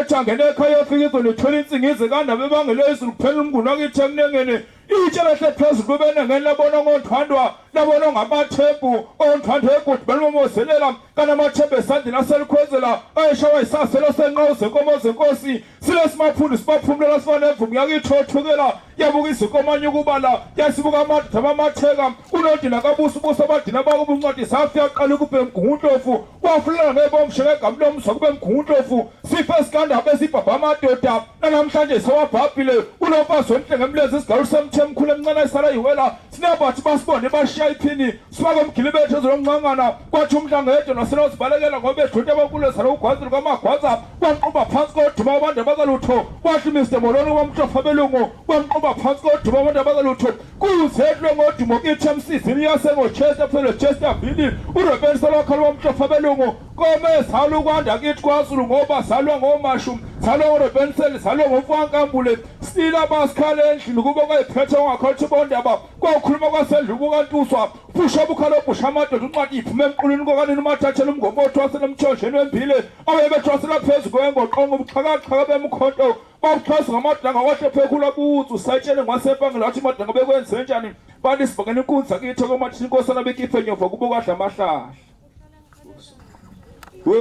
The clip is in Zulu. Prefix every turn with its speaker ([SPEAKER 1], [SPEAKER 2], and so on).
[SPEAKER 1] Ethi angene ekhaya efika izolo ethwele insingizi kandaba ebangele izulu kuphela umnguni wakithi ekunengeni itshe lehle phezulu kubenengeni labona ngonthwandwa labona ngamathebhu onthwandwa egudi belimomozelela kanamathebhu esandleni aselikhwezela ayeshawa isaselo senqawu zenkomo zenkosi sile simaphundu sibaphumulela sifana nemvumo yakithi othukela yabuka izinkomanye ukubala yasibuka amadoda abamatheka unodina kabusa ubusa abadina bakuba uncwadi safi yaqala ukube mgungundlovu wafulela ngebomshe ngegama lomzwa kube mgungundlovu sife sikandaba esibhabha amadoda nanamhlanje sewabhabhile unomfazi womhle ngemlezi isigalu semthemkhulu emncane ayisala yiwela sinabathi basibone bashiya iphini sifake umgilibethu ezolomncangana kwathi umhlanga yedwa nasenozibalekela ngoba edlute abakulezala ugwazile kwamagwaza kwamquba phansi koduma abantu abakalutho kwathi Mr Moloni kwamhlofa abelungu kwamquba phansi koduma abantu abakalutho kuzehlwe ngodumo kithi emsizini yasengochester phelo Chester Vili uRobert Solokhala wamhlofa abelungu kome zalwa ukwanda kithi kwaZulu ngoba zalwa ngomashu zalwa ngoRobert Sel zalwa ngomfankambule sila basikhala endlini kube kwayiphethe ongakhothi bondaba kwakhuluma kwasendlu kukaNtuswa Phusha bukhalo busha amadoda uncwadi iphume emqulwini kokanini umathathela umngomotho wasenomthonjeni wembile abebethwasela phezu kwengoqongo ubuxhakaxhaka bemkhonto babuxhasa ngamadlanga wahle phekhula butsu usayitshele ngwasempangela wathi madlanga bekwenze njani bantu sibhekene inkunzi akithi komathini inkosana bekife nyova kubo kadla amahlahla.